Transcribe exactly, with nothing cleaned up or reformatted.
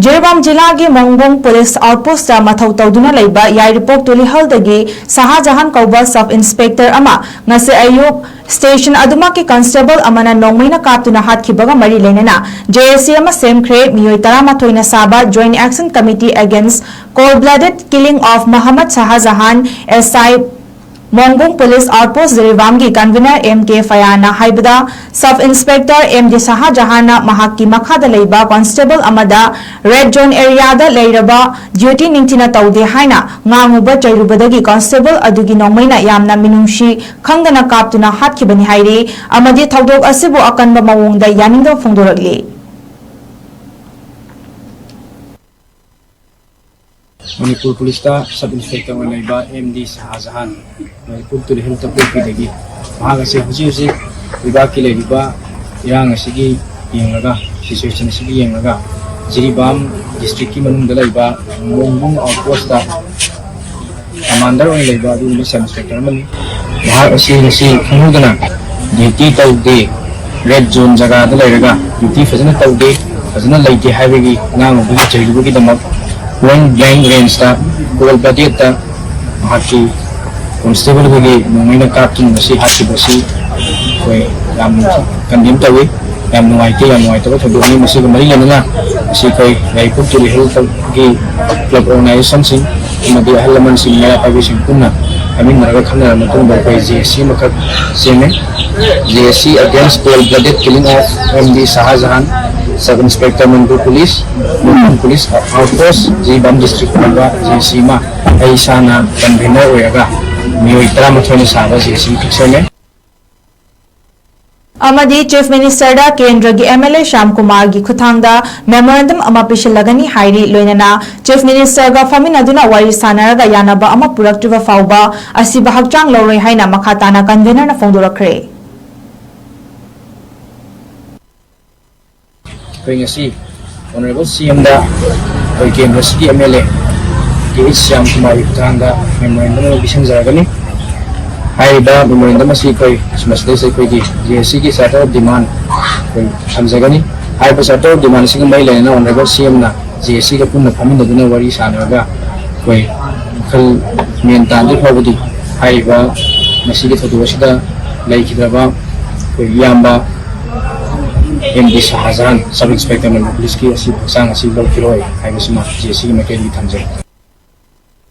ꯖꯤꯔꯤꯕꯥꯝ ꯖꯤꯂꯥꯒꯤ ꯃꯣꯡꯕꯨꯡ ꯄꯨꯂꯤꯁ ꯑꯥꯎꯠꯄꯣꯁꯇ ꯃꯊꯧ ꯇꯧꯗꯨꯅ ꯂꯩꯕ ꯌꯥꯏꯔꯤꯄꯣꯛ ꯇꯨꯂꯤꯍꯜꯗꯒꯤ ꯁꯍꯥꯖꯍꯥꯟ ꯀꯧꯕ ꯁꯕ ꯏꯟꯁꯄꯦꯛꯇꯔ ꯑꯃ ꯉꯁꯤ ꯑꯌꯨꯛ ꯁ꯭ꯇꯦꯁꯟ ꯑꯗꯨꯃꯛꯀꯤ ꯀꯟꯁꯇꯦꯕꯜ ꯑꯃꯅ ꯅꯣꯡꯃꯩꯅ ꯀꯥꯞꯇꯨꯅ ꯍꯥꯠꯈꯤꯕꯒ ꯃꯔꯤ ꯂꯩꯅꯅ ꯖꯦ ꯑꯦ ꯁꯤ ꯑꯃ ꯁꯦꯝꯈ꯭ꯔꯦ꯫ ꯃꯤꯑꯣꯏ ꯇꯔꯥꯃꯥꯊꯣꯏꯅ ꯁꯥꯕ Joint Action Committee Against Cold Blooded Killing of Mohammad Shahjahan, S I, Mongbung police outpost ꯖꯤꯔꯤꯕꯥꯝꯒꯤ ꯀꯟꯚꯤꯅꯔ ꯑꯦꯝ ꯀꯦ ꯐꯌꯥꯅ ꯍꯥꯏꯕꯗ, ꯁꯕ ꯏꯟꯁꯄꯦꯛꯇꯔ ꯑꯦꯝ ꯗꯤ ꯁꯍꯥꯖꯍꯥꯟꯅ ꯃꯍꯥꯛꯀꯤ ꯃꯈꯥꯗ ꯂꯩꯕ ꯀꯣꯟꯁꯇꯦꯕꯜ ꯑꯃꯗ ꯔꯦꯗ ꯖꯣꯟ ꯑꯦꯔꯤꯌꯥꯗ ꯂꯩꯔꯕ ꯗ꯭ꯌꯨꯇꯤ ꯅꯤꯡꯊꯤꯅ ꯇꯧꯗꯦ ꯍꯥꯏꯅ ꯉꯥꯡꯉꯨꯕ ꯆꯩꯔꯨꯕꯗꯒꯤ ꯀꯣꯟꯁꯇꯦꯕꯜ ꯑꯗꯨꯒꯤ ꯅꯣꯡꯃꯩꯅ ꯌꯥꯝꯅ ꯃꯤꯅꯨꯡꯁꯤ ꯈꯪꯗꯅ ꯀꯥꯞꯇꯨꯅ ꯍꯥꯠꯈꯤꯕꯅꯤ ꯍꯥꯏꯔꯤ꯫ ꯑꯃꯗꯤ ꯊꯧꯗꯣꯛ ꯑꯁꯤꯕꯨ ꯑꯀꯟꯕ ꯃꯑꯣꯡꯗ ꯌꯥꯅꯤꯡꯗꯕ ꯐꯣꯡꯗꯣꯔꯛꯂꯤ꯫ ꯃꯅꯤꯄꯨꯔ ꯄꯨꯂꯤꯁꯇ ꯁꯕ ꯏꯟꯁꯄꯦꯛꯇꯔ ꯑꯣꯏꯅ ꯂꯩꯕ ꯑꯦꯝ ꯗꯤ ꯁꯍꯥꯖꯍꯥꯟ, ꯃꯅꯤꯄꯨꯔ ꯇꯨꯂꯤꯍꯜ ꯇꯄꯣꯛꯄꯤꯗꯒꯤ꯫ ꯃꯍꯥꯛ ꯑꯁꯤ ꯍꯧꯖꯤꯛ ꯍꯧꯖꯤꯛ ꯂꯩꯕꯥꯛꯀꯤ ꯂꯩꯔꯤꯕ ꯏꯔꯥꯡ ꯑꯁꯤꯒꯤ ꯌꯦꯡꯂꯒ, ꯁꯤꯆꯨꯋꯦꯁꯟ ꯑꯁꯤꯒꯤ ꯌꯦꯡꯂꯒ, ꯖꯤꯔꯤꯕꯥꯝ ꯗꯤꯁꯇ꯭ꯔꯤꯛꯀꯤ ꯃꯅꯨꯡꯗ ꯂꯩꯕ ꯃꯣꯡꯕꯨꯡ ꯑꯥꯎꯠꯄꯣꯁꯇ ꯀꯃꯥꯟꯗꯔ ꯑꯣꯏꯅ ꯂꯩꯕ ꯑꯗꯨꯒꯨꯝꯕ ꯁꯕ ꯏꯟꯁꯄꯦꯛꯇꯔ ꯑꯃꯅꯤ꯫ ꯃꯍꯥꯛ ꯑꯁꯤ ꯉꯁꯤ ꯈꯪꯍꯧꯗꯅ ꯗ꯭ꯌꯨꯇꯤ ꯇꯧꯗꯦ, ꯔꯦꯗ ꯖꯣꯟ ꯖꯒꯥꯗ ꯂꯩꯔꯒ ꯗ꯭ꯌꯨꯇꯤ ꯐꯖꯅ ꯇꯧꯗꯦ, ꯐꯖꯅ ꯂꯩꯇꯦ ꯍꯥꯏꯕꯒꯤ ꯉꯥꯡꯕꯒꯤ ꯆꯩꯔꯨꯕꯒꯤꯗꯃꯛ ꯄꯣꯏꯟ ꯕ꯭ꯂꯦꯡ ꯔꯦꯟꯖꯇ ꯀꯣꯜ ꯕ꯭ꯂꯗꯦꯗꯇ ꯃꯍꯥꯛꯀꯤ ꯀꯣꯟꯁꯇꯦꯕꯜ ꯑꯗꯨꯒꯤ ꯅꯣꯡꯃꯩꯅ ꯀꯥꯞꯇꯨꯅ ꯉꯁꯤ ꯍꯥꯠꯈꯤꯕ ꯑꯁꯤ ꯑꯩꯈꯣꯏ ꯌꯥꯝ ꯀꯟꯗꯦꯝ ꯇꯧꯏ꯫ ꯌꯥꯝ ꯅꯨꯡꯉꯥꯏꯇꯦ, ꯌꯥꯝ ꯅꯨꯡꯉꯥꯏꯇꯕ ꯊꯧꯗꯣꯛꯅꯤ꯫ ꯃꯁꯤꯒ ꯃꯔꯤ ꯂꯩꯅꯅ ꯉꯁꯤ ꯑꯩꯈꯣꯏ ꯌꯥꯏꯔꯤꯄꯣꯛ ꯇꯨꯂꯤꯍꯜꯒꯤ ꯀ꯭ꯂꯕ ꯑꯣꯔꯒꯅꯥꯏꯖꯦꯁꯟꯁꯤꯡ ꯑꯃꯗꯤ ꯑꯍꯜ ꯂꯃꯟꯁꯤꯡ, ꯃꯩꯔꯥ ꯄꯥꯏꯕꯤꯁꯤꯡ ꯄꯨꯟꯅ ꯐꯝꯃꯤꯟꯅꯔꯒ ꯈꯟꯅꯔꯕ ꯃꯇꯨꯡꯗ ꯑꯩꯈꯣꯏ ꯖꯦ ꯑꯦ ꯁꯤ ꯑꯃꯈꯛ ꯁꯦꯝꯃꯦ꯫ ꯖꯦ ꯑꯦ ꯁꯤ Against Cold Blooded Killing of M D Shahjahan, Sub Inspector Manipur Police, Manipur Police Outpost, Jiribam district ꯑꯣꯏꯕ ꯖꯦ ꯑꯦ ꯁꯤ ꯑꯃ ꯑꯩ ꯏꯁꯥꯅ ꯀꯟꯚꯤꯅꯔ ꯑꯣꯏꯔꯒ ꯃꯤꯑꯣꯏ ꯇꯔꯥꯃꯥꯊꯣꯏꯅ ꯁꯥꯕ ꯖꯦ ꯑꯦ ꯁꯤ ꯑꯃꯈꯛ ꯁꯦꯝꯃꯦ꯫ ꯑꯃꯗꯤ ꯆꯤꯐ ꯃꯤꯅꯤꯁꯇꯔꯗ ꯀꯦꯟꯗ꯭ꯔꯒꯤ ꯑꯦꯝ ꯑꯦꯜ ꯑꯦ ꯁ꯭ꯌꯥꯝ ꯀꯨꯃꯥꯔꯒꯤ ꯈꯨꯠꯊꯥꯡꯗ ꯃꯦꯃꯣꯔꯦꯟꯗꯝ ꯑꯃ ꯄꯤꯁꯤꯜꯂꯒꯅꯤ ꯍꯥꯏꯔꯤ꯫ ꯂꯣꯏꯅꯅ ꯆꯤꯐ ꯃꯤꯅꯤꯁꯇꯔꯒ ꯐꯝꯃꯤꯟꯅꯗꯨꯅ ꯋꯥꯔꯤ ꯁꯥꯟꯅꯔꯒ ꯌꯥꯅꯕ ꯑꯃ ꯄꯨꯔꯛꯇ꯭ꯔꯤꯕ ꯐꯥꯎꯕ ꯑꯁꯤꯕ ꯍꯛꯆꯥꯡ ꯂꯧꯔꯣꯏ ꯍꯥꯏꯅ ꯃꯈꯥ ꯇꯥꯅ ꯀꯟꯚꯤꯅꯔꯅ ꯐꯣꯡꯗꯣꯔꯛꯈ꯭ꯔꯦ꯫ ꯑꯩꯈꯣꯏ ꯉꯁꯤ ꯑꯣꯅꯔꯦꯕꯜ ꯁꯤ ꯑꯦꯝꯗ ꯑꯩꯈꯣꯏ ꯀꯦꯟꯗ꯭ꯔ ꯑꯁꯤꯒꯤ M L A K H Shyam ꯀꯨꯃꯥꯔꯒꯤ ꯈꯨꯠꯊꯥꯡꯗ ꯃꯦꯃꯣꯔꯦꯟꯗꯝ ꯑꯃ ꯄꯤꯁꯤꯟꯖꯔꯒꯅꯤ꯫ ꯍꯥꯏꯔꯤꯕ ꯃꯦꯃꯣꯔꯦꯟꯗꯝ ꯑꯁꯤ ꯑꯩꯈꯣꯏ ꯃꯁꯤꯗꯩꯁꯤꯗ ꯑꯩꯈꯣꯏꯒꯤ ꯖꯦ ꯑꯦ ꯁꯤꯒꯤ ꯆꯥꯔꯇꯔ ꯑꯣꯐ ꯗꯤꯃꯥꯟ ꯑꯩꯈꯣꯏ ꯊꯝꯖꯒꯅꯤ꯫ ꯍꯥꯏꯔꯤꯕ ꯆꯥꯔꯇꯔ ꯑꯣꯐ ꯗꯤꯃꯥꯟ ꯑꯁꯤꯒ ꯃꯔꯤ ꯂꯩꯅꯅ ꯑꯣꯅꯔꯦꯕꯜ ꯁꯤ ꯑꯦꯝꯅ ꯖꯦ ꯑꯦꯁ ꯁꯤꯒ ꯄꯨꯟꯅ ꯐꯝꯃꯤꯟꯅꯗꯨꯅ ꯋꯥꯔꯤ ꯁꯥꯟꯅꯔꯒ ꯑꯩꯈꯣꯏ ꯋꯥꯈꯜ ꯃꯦꯟ ꯇꯥꯟꯗ꯭ꯔꯤ ꯐꯥꯎꯕꯗꯤ ꯍꯥꯏꯔꯤꯕ ꯉꯁꯤꯒꯤ ꯊꯧꯗꯣꯛ ꯑꯁꯤꯗ ꯂꯩꯈꯤꯗ꯭ꯔꯕ ꯑꯩꯈꯣꯏ ꯏꯌꯥꯝꯕ M D Shahjahan, sub inspector Manipur ꯄꯨꯂꯤꯁꯀꯤ ꯑꯁꯤ ꯍꯛꯆꯥꯡ ꯑꯁꯤ ꯂꯧꯈꯤꯔꯣꯏ ꯍꯥꯏꯕꯁꯤꯃ ꯖꯦ ꯑꯦꯁ ꯁꯤꯒꯤ ꯃꯥꯏꯀꯩꯗꯒꯤ ꯊꯝꯖꯩ꯫